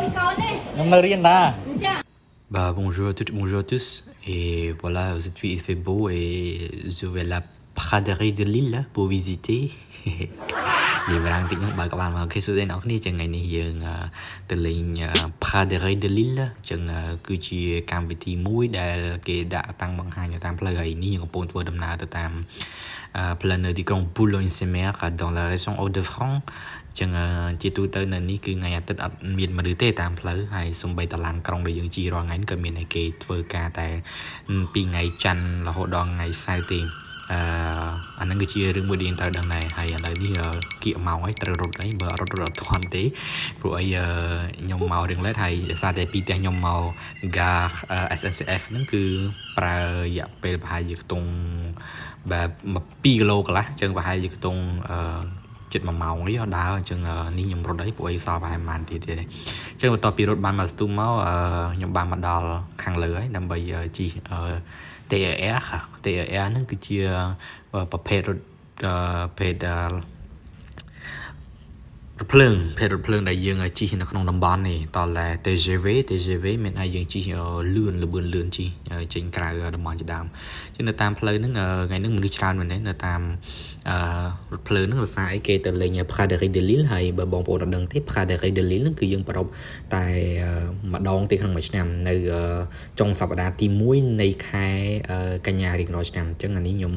នកូនទេ ខ្ញុំនៅរៀនតា ចា Bah, bonjour à toutes, bonjour à tous. Et voilà, aujourd'hui il fait beau et je vais à la braderie de Lille pour visiter. និយាយបារាំងតិចហ្នឹងបើក៏បានមក OK សួស្តីអ្នកនរគ្នាចឹងថ្ងៃនេះយើងទៅលេង Braderie de Lille ចឹងគឺជាកម្មវិធីមួយដែលគេដាក់តាំងបង្ហាញនៅតាមផ្លូវហើយនេះយើងកំពុងធ្វើដំណើរទៅតាមផ្លូវនៅទីក្រុង Boulogne-sur-Mer dans la région Hauts-de-France ចឹងជាទូទៅនៅនេះគឺថ្ងៃអាទិត្យអត់មានមនុស្សទេតាមផ្លូវហើយសំបីតឡានក្រុងដែលយើងជិះរាល់ថ្ងៃក៏មានតែគេធ្វើការតែពីថ្ងៃច័ន្ទរហូតដល់ថ្ងៃសៅរ៍ទេអឺអាហ្នឹងគឺជារឿងមួយដែលយើងត្រូវដឹងដែរហើយឥឡូវនេះគៀកម៉ោងហើយត្រូវរត់ហើយបើអត់រត់រត់អត់ទាន់ទេព្រោះអីខ្ញុំមករៀង late ហើយដោយសារតែពីផ្ទះខ្ញុំមក gare SNCF ហ្នឹងគឺប្រើរយៈពេលប្រហែលជាខ្ទង់បែប2គីឡូកន្លះអញ្ចឹងប្រហែលជាខ្ទង់អឺចិត្ត1ម៉ោងអីដើរអញ្ចឹងនេះខ្ញុំរត់អីព្រោះអីសល់ប្រហែលប៉ុន្មានទៀតទេអញ្ចឹងបន្ទាប់ពីរត់បានមកស្ទុះមកខ្ញុំបានមកដល់ខាងលើហើយដើម្បីជិះ TER TER ហ្នឹងគឺជាប្រភេទរថភេទរថភ្លើងភេទរថភ្លើងដែលយើងជិះនៅក្នុងតំបន់នេះតតែ TGV TGV មានឲ្យយើងជិះលឿនលបឿនលឿនជិះចេញក្រៅតំបន់ជាដើមចឹងនៅតាមផ្លូវហ្នឹងថ្ងៃហ្នឹងមនុស្សច្រើនមែនទេនៅតាមរថភ្លើងហ្នឹងរសារអីគេទៅលេង Braderie de Lille ហើយបើបងប្អូនអត់ដឹងទេ Braderie de Lille ហ្នឹងគឺយើងប្រពតែម្ដងទេក្នុងមួយឆ្នាំនៅចុងសប្តាហ៍ទី1នៃខែកញ្ញារៀងរាល់ឆ្នាំអញ្ចឹងអានេះខ្ញុំ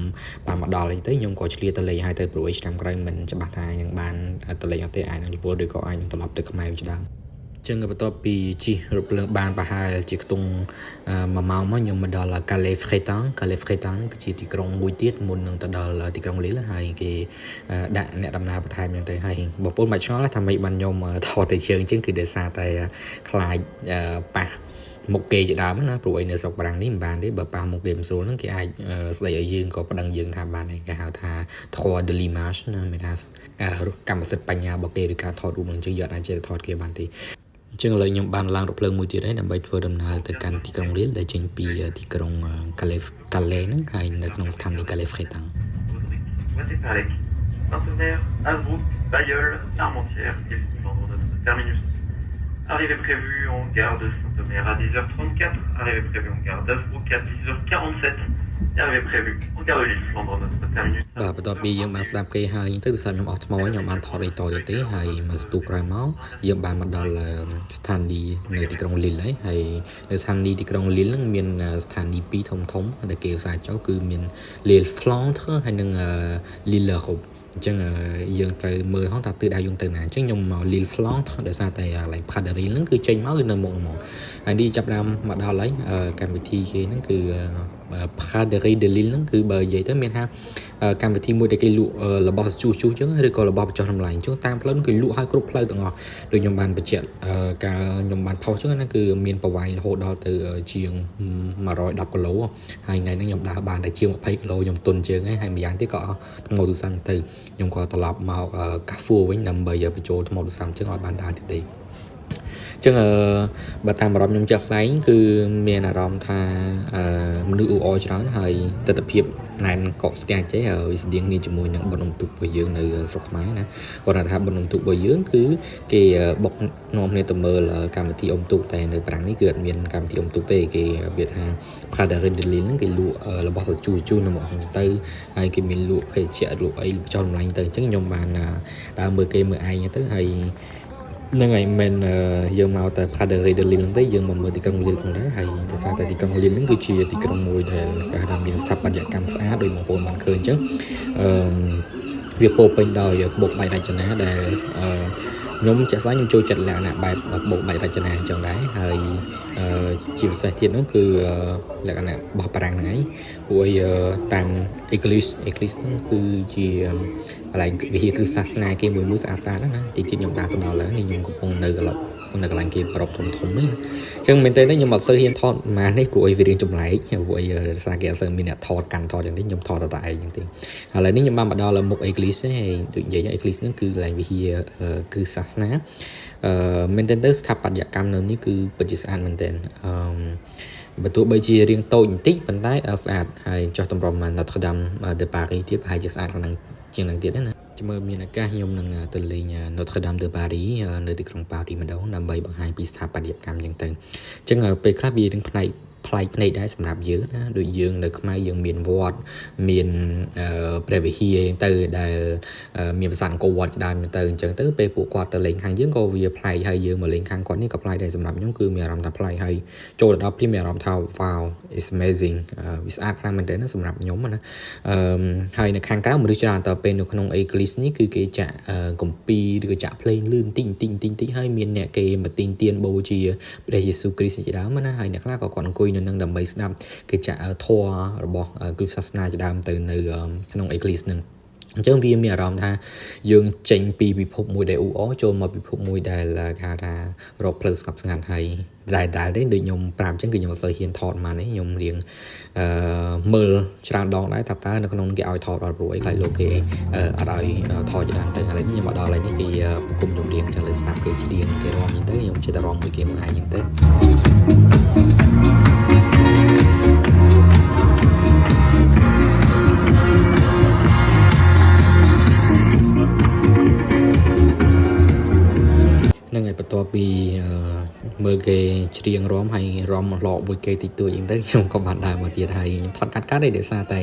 បានមកដល់អីទៅខ្ញុំក៏ឆ្លៀតទៅលេងហើយទៅព្រោះអីឆ្នាំក្រោយមិនច្បាស់ថានឹងបានទៅលេងអត់ទេអាចនឹងរវល់ឬក៏អាចនឹងត្រឡប់ទៅខ្មែរវិញជាដើមចឹងបន្ទាប់ពីជិះរថភ្លើងបានប្រហែលជាខ្ទង់1ម៉ោងមកខ្ញុំមកដល់ Calais Frethun Calais Frethun ហ្នឹងគឺជាទីក្រុងមួយទៀតមុននឹងទៅដល់ទីក្រុង Lille ហើយគេដាក់អ្នកដំណើរបន្ថែមចឹងទៅហើយបងប្អូនមិនឆ្ងល់ថាម៉េចបានខ្ញុំថតតែជើងចឹងគឺដោយសារតែខ្លាចប៉ះមុខគេជាដើមណាព្រោះអីនៅស្រុកបារាំងនេះមិនបានទេបើប៉ះមុខគេមិនស្រួលហ្នឹងគេអាចស្ដីឲ្យយើងក៏ប្តឹងយើងថាបានដែរគេហៅថា droit de l'image ណាមានថាកម្មសិទ្ធិបញ្ញារបស់គេឬការថតរូបនឹងចឹងយើងអាចចេះថតគេបានទេអញ្ចឹងឥឡូវខ្ញុំបានឡើងរថភ្លើងមួយទៀតហើយដើម្បីធ្វើដំណើរទៅកាន់ទីក្រុង Lille ដែលចេញពីទីក្រុង Calais Calais ហ្នឹងហើយនៅក្នុងស្ថានីយ៍ Calais Frethun Wattépalec, Saint-Omer, Hazebrouck, Bailleul, Armentières et Flandre notre terminus. Arrivée prévue en gare de Saint-Omer à 10h34, arrivée prévue en gare d'Hazebrouck à 10h47 et arrivée prévue en gare de Lille-Flandre notre terminus. បាទបន្ទាប់ពីយើងបានស្ដាប់គេហើយទៅទូរស័ព្ទខ្ញុំអស់ថ្មខ្ញុំបានថតអីតទៅទេហើយមកស្ទូក្រោយមកយើងបានមកដល់ស្ថានីយ៍នៅទីក្រុង Lille ហើយហើយនៅស្ថានីយ៍ទីក្រុង Lille ហ្នឹងមានស្ថានីយ៍ពីរធំធំដែលគេឧស្សាហ៍ចុះគឺមាន Lille Flandre ហើយនិង Lille Europe អញ្ចឹងយើងត្រូវមើលហោះថាទិសដៅយើងទៅណាអញ្ចឹងខ្ញុំមក Lille Flandre ដោយសារតែកន្លែង Braderie ហ្នឹងគឺចេញមកគឺនៅមុខហ្មងហើយនេះចាប់ដើមមកដល់ហើយកម្មវិធីគេហ្នឹងគឺ Braderie de Lille ហ្នឹងគឺបើនិយាយទៅមានថាកម្មវិធីមួយដែលគេលក់របស់ជួសជួសអញ្ចឹងឬក៏របស់បញ្ចុះតម្លៃអញ្ចឹងតាមផ្លូវគឺលក់ឲ្យគ្រប់ផ្លូវទាំងអស់ដូចខ្ញុំបានបញ្ជាក់កាលខ្ញុំបានផុសអញ្ចឹងណាគឺមានប្រវែងរហូតដល់ទៅជាង110គីឡូហើយថ្ងៃហ្នឹងខ្ញុំដើរបានតែជាង20គីឡូខ្ញុំទុនជើងហើយហើយម្យ៉ាងទៀតក៏អស់ថ្មទូរស័ព្ទទៅខ្ញុំក៏ត្រឡប់មក Carrefour វិញដើម្បីបញ្ចូលថ្មទូរស័ព្ទអញ្ចឹងអត់បានដើរទៀតទេចឹងអឺបើតាមអារម្មណ៍ខ្ញុំចាស់ស្ដែងគឺមានអារម្មណ៍ថាអឺមនុស្សអ៊ូអរច្រើនហើយទស្សនភាពណែនកកស្ទះចេះវាស្តៀងគ្នាជាមួយនឹងបុណ្យអុំទូករបស់យើងនៅស្រុកខ្មែរណាគាត់ថាបុណ្យអុំទូករបស់យើងគឺគេបុកនាំគ្នាទៅមើលកម្មវិធីអុំទូកតែនៅប្រាំងនេះគឺអត់មានកម្មវិធីអុំទូកទេគេវាថា Braderie de Lille ហ្នឹងគេលក់របស់ជូរជូរនៅមកហ្នឹងទៅហើយគេមានលក់ភេសជ្ជៈលក់អីចោលតម្លៃទៅអញ្ចឹងខ្ញុំបានដើរមើលគេមើលឯងទៅហើយហ្នឹងហើយមិនយើងមកតែ Braderie de Lille ហ្នឹងទេយើងមកមើលទីក្រុង Lille ផងដែរហើយដោយសារតែទីក្រុង Lille ហ្នឹងគឺជាទីក្រុងមួយដែលគេហៅថាមានស្ថាបត្យកម្មស្អាតដោយបងប្អូនបានឃើញអញ្ចឹងអឺវាពោពេញដោយក្បូរក្បាច់រចនាដែលអឺខ្ញុំជាក់ស្ដែងខ្ញុំចូលចិត្តលក្ខណៈបែបក្បូរក្បាច់រចនាអញ្ចឹងដែរហើយជាពិសេសទៀតនោះគឺលក្ខណៈបោះបារាំងហ្នឹងឯងព្រោះអីតាម Église Église ហ្នឹងគឺជាកន្លែងវិហារគ្រិស្តសាសនាគេមួយមួយស្អាតស្អាតណាទីទៀតខ្ញុំដើរទៅដល់ហើយនេះខ្ញុំកំពុងនៅកន្លងនៅកន្លែងគេប្រពធំធំនេះណាអញ្ចឹងមែនតើខ្ញុំអត់សូវហ៊ានថតម៉ានេះព្រោះអីវារៀងចម្លែកព្រោះអីរសារគេអត់សូវមានអ្នកថតកាន់ថតយ៉ាងនេះខ្ញុំថតតែឯងចឹងទេឥឡូវនេះខ្ញុំបានមកដល់មុខ Église ហើយដូចនិយាយ Église ហ្នឹងគឺកន្លែងវិហារគ្រិស្តសាសនាអឺមែនតើទៅស្ថាបត្យកម្មនៅនេះគឺពិតជាស្អាតមែនទែនអឺបើទោះបីជារាងតូចបន្តិចប៉ុន្តែស្អាតហើយចោះតម្រុំ Notre Dame de Paris ទៀតប្រហែលជាស្អាតខ្លាំងជាងនឹងទៀតណា។ ចាំមើលមានឱកាសខ្ញុំនឹងទៅលេង Notre Dame de Paris នៅទីក្រុងប៉ារីសម្ដងដើម្បីបង្ហាញពីស្ថាបត្យកម្មចឹងទៅអញ្ចឹងពេលខ្លះវានឹងផ្នែកប្លែកភ្នែកដែរសម្រាប់យើងណាដូចយើងនៅខ្មែរយើងមានវត្តមានព្រះវិហារអញ្ចឹងទៅដែលមានប្រាសាទអង្គរវត្តជាដើមទៅអញ្ចឹងទៅពេលពួកគាត់ទៅលេងខាងយើងក៏វាប្លែកហើយយើងមកលេងខាងគាត់នេះក៏ប្លែកដែរសម្រាប់ខ្ញុំគឺមានអារម្មណ៍ថាប្លែកហើយចូលទៅដល់ភ្លាមមានអារម្មណ៍ថា wow, it's amazing វាស្អាតខ្លាំងមែនទែនណាសម្រាប់ខ្ញុំណាអឺហើយនៅខាងក្រៅមនុស្សច្រើនតើពេលនៅក្នុង Église នេះគឺគេចាក់គម្ពីរឬក៏ចាក់ភ្លេងលឿនតិចតិចតិចតិចហើយមានអ្នកគេមកទិញទៀនបូជាព្រះយេស៊ូវគ្រីស្ទជាដើមណាហើយអ្នកខ្លះក៏គាត់អង្គុយនៅនឹងដើម្បីស្ដាប់គេចាក់ធម៌របស់គ្រិស្តសាសនាជាដើមទៅនៅក្នុង Église នឹងអញ្ចឹងវាមានអារម្មណ៍ថាយើងចេញពីពិភពមួយដែលអ៊ូអរចូលមកពិភពមួយដែលគេហៅថារកផ្លូវស្ងប់ស្ងាត់ហើយដែលដែលទេដូចខ្ញុំប្រាប់អញ្ចឹងគឺខ្ញុំអត់សូវហ៊ានថតមកនេះខ្ញុំរៀងអឺមើលច្រើនដងដែរថាតើនៅក្នុងគេឲ្យថតអត់ព្រោះអីខ្លាចលោកគេអត់ឲ្យថតជាដើមទៅឥឡូវនេះខ្ញុំមកដល់ឥឡូវនេះគេប្រគំចម្រៀងចឹងលើស្ដាប់គេច្រៀងគេរាំអញ្ចឹងទៅខ្ញុំចេះតែរាំមួយគេមួយឯងអញ្ចឹងទៅ ហ្នឹងហើយបន្ទាប់ពីមើលគេច្រៀងរាំហើយរាំលកមួយគេតិចតួចអញ្ចឹងទៅខ្ញុំក៏បានដើរមកទៀតហើយខ្ញុំថតកាត់កាត់ទេដោយសារតែ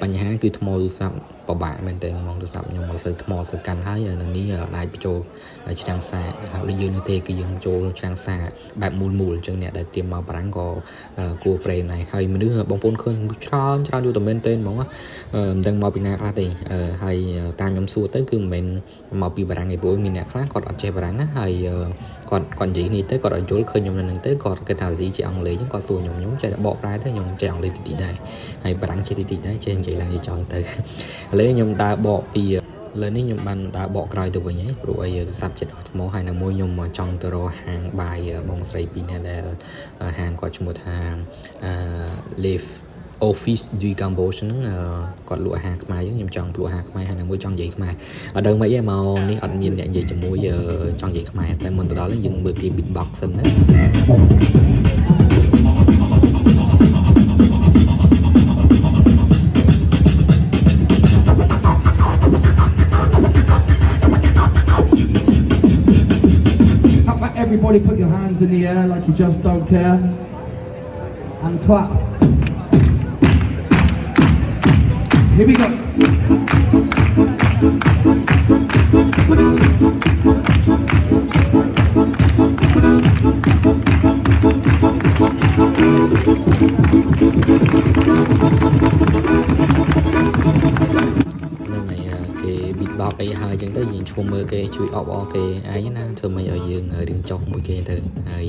បញ្ហាគឺថ្មទូរស័ព្ទពិបាកមែនទែនហ្មងទូរស័ព្ទខ្ញុំមិនសូវថ្មសូវកាន់ហើយនៅនេះអាចបញ្ចូលឆ្នាំងសាកដូចយើងនោះទេគឺយើងចូលឆ្នាំងសាកបែបមូលមូលអញ្ចឹងអ្នកដែលត្រៀមមកបារាំងក៏គួរប្រេងដែរហើយមនុស្សបងប្អូនឃើញច្រើនច្រើនយូរតែមែនទែនហ្មងមិនដឹងមកពីណាខ្លះទេហើយតាមខ្ញុំសួរទៅគឺមិនមែនមកពីបារាំងឯព្រោះមានអ្នកខ្លះគាត់អត់ចេះបារាំងណាហើយគាត់គាត់និយាយនេះទៅគាត់អត់យល់ឃើញខ្ញុំនៅនឹងទៅគាត់គេថាស៊ីជាអង់គ្លេសអញ្ចឹងគាត់សួរខ្ញុំខ្ញុំចេះតែបកប្រែទៅខ្ញុំចេះអង់គ្លេសតិចតិចដែរហើយបារាំងចេះតិចតិចដែរចេះនិយាយឡើងនិយាយចង់ទៅឥឡូវខ្ញុំដើរបកពីឥឡូវនេះខ្ញុំបានដើរបកក្រោយទៅវិញហើយព្រោះអីទូរស័ព្ទចិត្តអស់ថ្មហើយនៅមួយខ្ញុំចង់ទៅរកហាងបាយបងស្រីពីរនាក់ដែលហាងគាត់ឈ្មោះថា Live Office du Cambodge ហ្នឹងគាត់លក់អាហារខ្មែរអញ្ចឹងខ្ញុំចង់លក់អាហារខ្មែរហើយនៅមួយចង់និយាយខ្មែរអត់ដឹងមិនអីមកនេះអត់មានអ្នកនិយាយជាមួយចង់និយាយខ្មែរតែមុនទៅដល់យើងមើលគេ beatbox សិនណា How about everybody put your hands in the air like you just don't care and clap. Here we go. ហ្នឹងហើយគេ beatbox អីហើយអញ្ចឹងទៅយើងឈ្មោះមើលគេជួយអបអរគេឯងណាធ្វើម៉េចឲ្យយើងរៀងចុះមួយគេទៅហើយ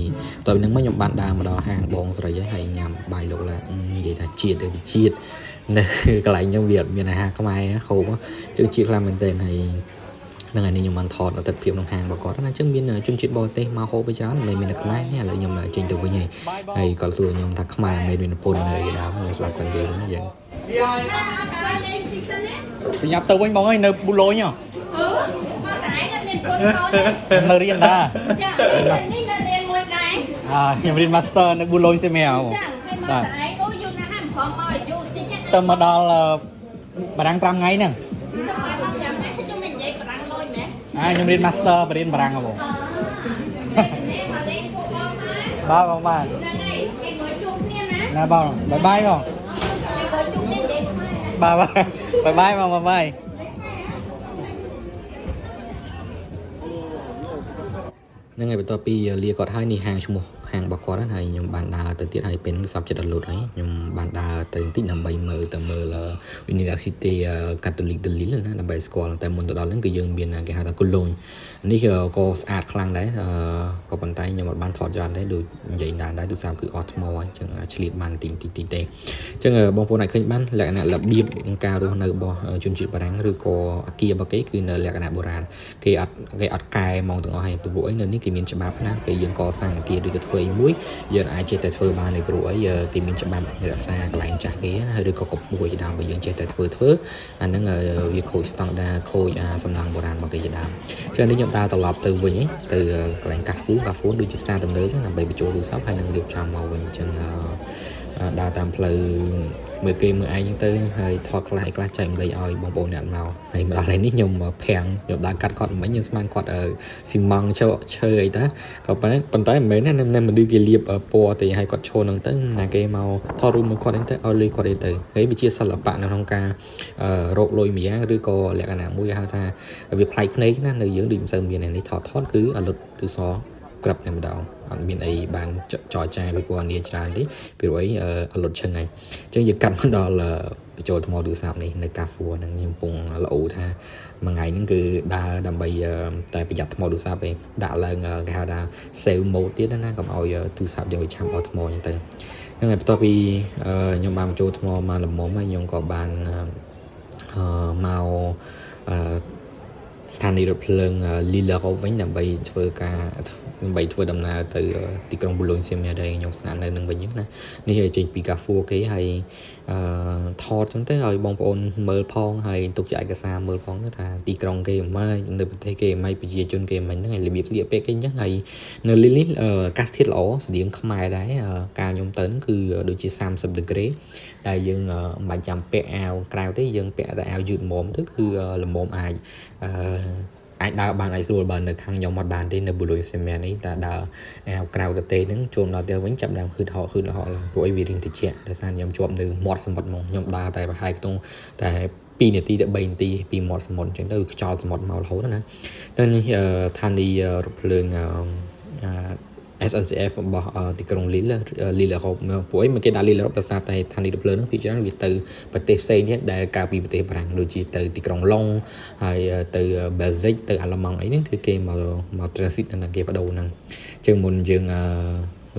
តើហ្នឹងមកខ្ញុំបានដើរមកដល់ហាងបងស្រីហើយញ៉ាំបាយលោកឡានិយាយថាជាតិទៅជាតិនៅកន្លែងហ្នឹងវាអត់មានអាហារខ្មែរហូបជឿជាតិខ្លាំងមែនទែនហើយហ្នឹងហើយនេះខ្ញុំបានថតអតិថិភាពក្នុងហាងរបស់គាត់ណាអញ្ចឹងមានជនជាតិបរទេសមកហូបไปច្រើនមិនមែនមានតែខ្មែរនេះឥឡូវខ្ញុំចេញទៅវិញហើយហើយគាត់សួរខ្ញុំថាខ្មែរមិនមែនមានប្រពន្ធនៅដើមស្ដាប់គាត់និយាយសិនណាយើង ប្រញាប់ទៅវិញបងអើយនៅប៊ូឡូញហ៎ អឺមកតែឯងមានកូនកូនទេ នៅរៀនដែរ ចានេះនៅរៀនមួយដែរ អាខ្ញុំរៀន Master នៅប៊ូឡូញសេមែ ចាហើយមកតែឯងអូយូរណាស់ហើយមិនព្រមមកឲ្យយូរតិចណា ទៅមកដល់បារាំង5ថ្ងៃហ្នឹង ទៅមក5ថ្ងៃខ្ញុំមិននិយាយបារាំងលុយមែន អាខ្ញុំរៀន Master បរៀនបារាំងហ៎បង នេះមកលេងពួកបងមក បាទបងបាទ ហ្នឹងហើយពេលក្រោយជួបគ្នាណា ណាបង bye bye បង ពេលក្រោយជួបគ្នានិយាយខ្មែរ បាទបាទ bye bye បង bye bye. ហ្នឹងហើយបន្ទាប់ពីលាគាត់ហើយនេះហាងឈ្មោះហាងរបស់គាត់ហ្នឹងហើយខ្ញុំបានដើរទៅទៀតហើយពេលហ្នឹងសពចិត្តដល់លុតហើយខ្ញុំបានដើរទៅបន្តិចដើម្បីមើលទៅមើល Université Catholique de Lille ណាដើម្បីស្គាល់តែមុនទៅដល់ហ្នឹងគឺយើងមានគេហៅថា Cologne នេះក៏ស្អាតខ្លាំងដែរក៏ប៉ុន្តែខ្ញុំអត់បានថតច្រើនទេដូចនិយាយដែរដែរទូរស័ព្ទគឺអស់ថ្មហើយអញ្ចឹងឆ្លៀតបានតិចតិចតិចទេអញ្ចឹងបងប្អូនអាចឃើញបានលក្ខណៈរបៀបក្នុងការរស់នៅរបស់ជនជាតិបារាំងឬក៏អាគាររបស់គេគឺនៅលក្ខណៈបុរាណគេអត់គេអត់កែហ្មងទាំងអស់ហើយព្រោះអីនៅនេះគេមានច្បាប់ណាពេលយើងកសាងអាគារឬក៏ធ្វើអីមួយយើងអាចចេះតែធ្វើបានទេព្រោះអីគេមានច្បាប់រក្សាកន្លែងចាស់គេណាឬក៏កពួយជាដើមបើយើងចេះតែធ្វើធ្វើអាហ្នឹងវាខូចស្តង់ដាខូចអាសំណង់បុរាណរបស់គេជាដើមចឹងនេះខ្ញុំដើរត្រឡប់ទៅវិញទៅកន្លែងកាហ្វូកាហ្វូដូចជាផ្សារទំនើបដើម្បីបញ្ចូលទូរស័ព្ទហើយនឹងរៀបចំមកវិញអញ្ចឹង ដើរតាមផ្លូវមើលគេមើលឯងហ្នឹងទៅហើយថតខ្លះខ្លះចែករំលែកឲ្យបងប្អូនអ្នកមកហើយមកដល់ហើយនេះខ្ញុំភាំងខ្ញុំដើរកាត់គាត់មិញខ្ញុំស្មានគាត់ស៊ីម៉ង់ឈើឈើអីតាក៏ប៉ុន្តែប៉ុន្តែមិនមែនទេនៅមនុស្សគេលាបពណ៌ទេហើយគាត់ឈរហ្នឹងទៅណាគេមកថតរូបមួយគាត់ហ្នឹងទៅឲ្យលុយគាត់អីទៅហើយវាជាសិល្បៈនៅក្នុងការរកលុយម្យ៉ាងឬក៏លក្ខណៈមួយហៅថាវាប្លែកភ្នែកណានៅយើងដូចមិនសូវមាននេះថតថតគឺអលុតឬសក្រាប់តែម្ដងអត់មានអីបានចរចាពីពណ៌នាច្រើនទេពីព្រោះអីអលុតឈឹងហើយអញ្ចឹងយើងកាត់មកដល់បញ្ចូលថ្មទូរស័ព្ទនេះនៅ Carrefour ហ្នឹងខ្ញុំកំពុងល្អថាមួយថ្ងៃហ្នឹងគឺដើរដើម្បីតែប្រយ័ត្នថ្មទូរស័ព្ទឯងដាក់ឡើងគេហៅថា save mode ទៀតណាកុំឲ្យទូរស័ព្ទយើងវាឆាំអស់ថ្មអញ្ចឹងទៅហ្នឹងហើយបន្ទាប់ពីខ្ញុំបានបញ្ចូលថ្មមកល្មមហើយខ្ញុំក៏បានមកស្ថានីយ៍រថភ្លើង Lille វិញដើម្បីធ្វើការដើម្បីធ្វើដំណើរទៅទីក្រុង Boulogne-sur-Mer ដែលខ្ញុំស្នាក់នៅនឹងវិញហ្នឹងណានេះចេញពី Carrefour គេហើយអឺថតចឹងទៅឲ្យបងប្អូនមើលផងហើយទុកជាឯកសារមើលផងទៅថាទីក្រុងគេមិននៅប្រទេសគេមិនប្រជាជនគេមិនហ្នឹងហើយរបៀបស្លៀកពាក់គេអញ្ចឹងហើយនៅ Lille នេះអាកាសធាតុល្អស្តៀងខ្មែរដែរកាលខ្ញុំទៅហ្នឹងគឺដូចជា30 degree តែយើងមិនបាច់ចាំពាក់អាវក្រៅទេយើងពាក់តែអាវយឺតមុំទៅគឺល្មមអាចអឺអាចដើរបានអាចស្រួលបើនៅខាងខ្ញុំអត់បានទេនៅ Boulogne-sur-Mer នេះតែដើរអាវក្រៅទៅទេហ្នឹងចូលមកដល់ផ្ទះវិញចាប់ដើមហឺតហក់ហឺតហក់ឡើយព្រោះអីវារៀងត្រជាក់ដោយសារខ្ញុំជាប់នៅមាត់សមុទ្រហ្មងខ្ញុំដើរតែប្រហែលខ្ទង់តែ2នាទីទៅ3នាទីពីមាត់សមុទ្រអញ្ចឹងទៅខ្យល់សមុទ្រមករហូតណាទៅនេះស្ថានីយ៍រថភ្លើងអឺ SNCF របស់ទីក្រុង Lille Lille Europe ពួកអីមកគេដាក់ Lille Europe ដោយសារតែស្ថានីយ៍រថភ្លើងហ្នឹងភាគច្រើនវាទៅប្រទេសផ្សេងទៀតដែលក្រៅពីប្រទេសបារាំងដូចជាទៅទីក្រុងឡុងហើយទៅ Belgium ទៅអាល្លឺម៉ង់អីហ្នឹងគឺគេមកមក transit នៅគេបដូរហ្នឹងអញ្ចឹងមុនយើង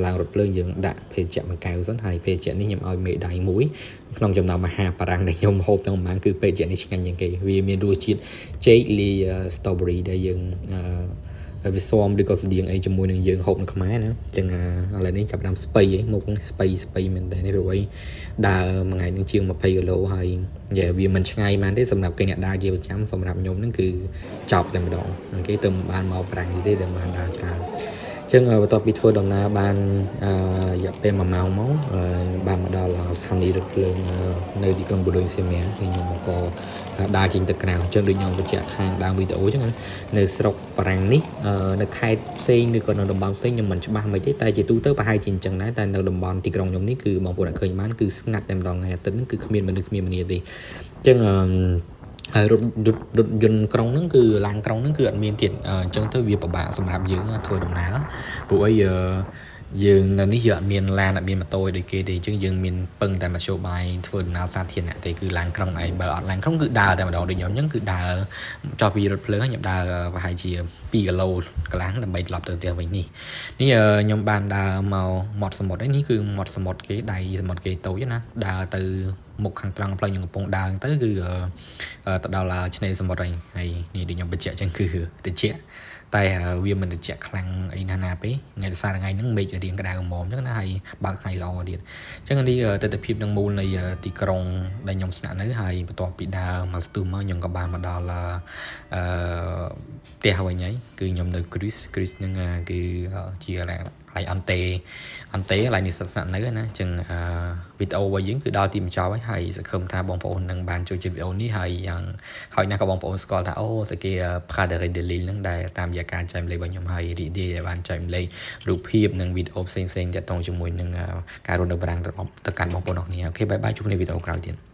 ឡើងរថភ្លើងយើងដាក់ភេសជ្ជៈមួយកែវសិនហើយភេសជ្ជៈនេះខ្ញុំឲ្យមេដៃមួយក្នុងចំណោមអាហារបារាំងដែលខ្ញុំហូបទាំងប្រហែលគឺភេសជ្ជៈនេះឆ្ងាញ់ជាងគេវាមានរសជាតិចេកលាយ strawberry ដែលយើងអឺវាស៊ាំឬក៏ស្តៀងអីជាមួយនឹងយើងហូបនៅខ្មែរណាអញ្ចឹងឥឡូវនេះចាប់ផ្ដើមស្ពៃឯងមុខស្ពៃស្ពៃមែនតើនេះព្រោះអីដើរមួយថ្ងៃនឹងជាង20គីឡូហើយយ៉ាវាមិនឆ្ងាយមែនទេសម្រាប់គេអ្នកដើរជាប្រចាំសម្រាប់ខ្ញុំហ្នឹងគឺចប់តែម្ដងគេទៅមិនបានមកប្រាំងនេះទេតែបានដើរច្រើនចឹងបន្ទាប់ពីធ្វើដំណើរបានរយៈពេល1ម៉ោងមកខ្ញុំបានមកដល់ស្ថានីយ៍រថភ្លើងនៅទីក្រុង Boulogne-sur-Mer ហើយខ្ញុំក៏ដើរចេញទៅក្រៅអញ្ចឹងដូចខ្ញុំបញ្ជាក់ខាងដើមវីដេអូអញ្ចឹងនៅស្រុកបារាំងនេះនៅខេត្តផ្សេងឬក៏នៅតំបន់ផ្សេងខ្ញុំមិនច្បាស់មិនទេតែជាទូទៅប្រហែលជាអញ្ចឹងដែរតែនៅតំបន់ទីក្រុងខ្ញុំនេះគឺបងប្អូនអាចឃើញបានគឺស្ងាត់តែម្ដងថ្ងៃអាទិត្យហ្នឹងគឺគ្មានមនុស្សគ្មានមនាទេអញ្ចឹងហើយរថរថរថយន្តក្រុងហ្នឹងគឺឡានក្រុងហ្នឹងគឺអត់មានទៀតអញ្ចឹងទៅវាពិបាកសម្រាប់យើងធ្វើដំណើរព្រោះអីយើងនៅនេះយើងអត់មានឡានអត់មានម៉ូតូដូចគេទេអញ្ចឹងយើងមានពឹងតែមធ្យោបាយធ្វើដំណើរសាធារណៈទេគឺឡានក្រុងឯងបើអត់ឡានក្រុងគឺដើរតែម្ដងដូចខ្ញុំអញ្ចឹងគឺដើរចុះពីរថភ្លើងខ្ញុំដើរប្រហែលជា2គីឡូកន្លះដើម្បីត្រឡប់ទៅផ្ទះវិញនេះនេះខ្ញុំបានដើរមកមាត់សមុទ្រនេះគឺមាត់សមុទ្រគេដៃសមុទ្រគេតូចណាដើរទៅមុខខាងត្រង់ផ្លូវខ្ញុំកំពុងដើរទៅគឺទៅដល់ឆ្នេរសមុទ្រហើយហើយនេះដូចខ្ញុំបញ្ជាក់អញ្ចឹងគឺតិចតែវាមិនត្រជាក់ខ្លាំងអីណាស់ណាពេថ្ងៃសារថ្ងៃហ្នឹងមេឃរៀងក្តៅហ្មងអញ្ចឹងណាហើយបើកថ្ងៃល្អទៀតអញ្ចឹងនេះទស្សនភាពនឹងមូលនៃទីក្រុងដែលខ្ញុំស្នាក់នៅហើយបន្ទាប់ពីដើរមកស្ទុះមកខ្ញុំក៏បានមកដល់អឺផ្ទះវិញហើយគឺខ្ញុំនៅ Chris Chris ហ្នឹងគឺជាកន្លែងអន្តេអន្តេកន្លែងនេះសិតស្នាក់នៅណាអញ្ចឹងវីដេអូរបស់យើងគឺដល់ទីបញ្ចប់ហើយហើយសង្ឃឹមថាបងប្អូននឹងបានចូលចិត្តវីដេអូនេះហើយយ៉ាងហើយណាស់ក៏បងប្អូនស្គាល់ថាអូស្អីគេ Braderie de Lille ហ្នឹងដែលតាមរយៈការចែករំលែករបស់ខ្ញុំហើយរីករាយដែលបានចែករំលែករូបភាពនិងវីដេអូផ្សេងៗទាក់ទងជាមួយនឹងការរស់នៅបារាំងទៅកាន់បងប្អូនអរគ្នាOK bye bye ជួបគ្នាវីដេអូក្រោយទៀត។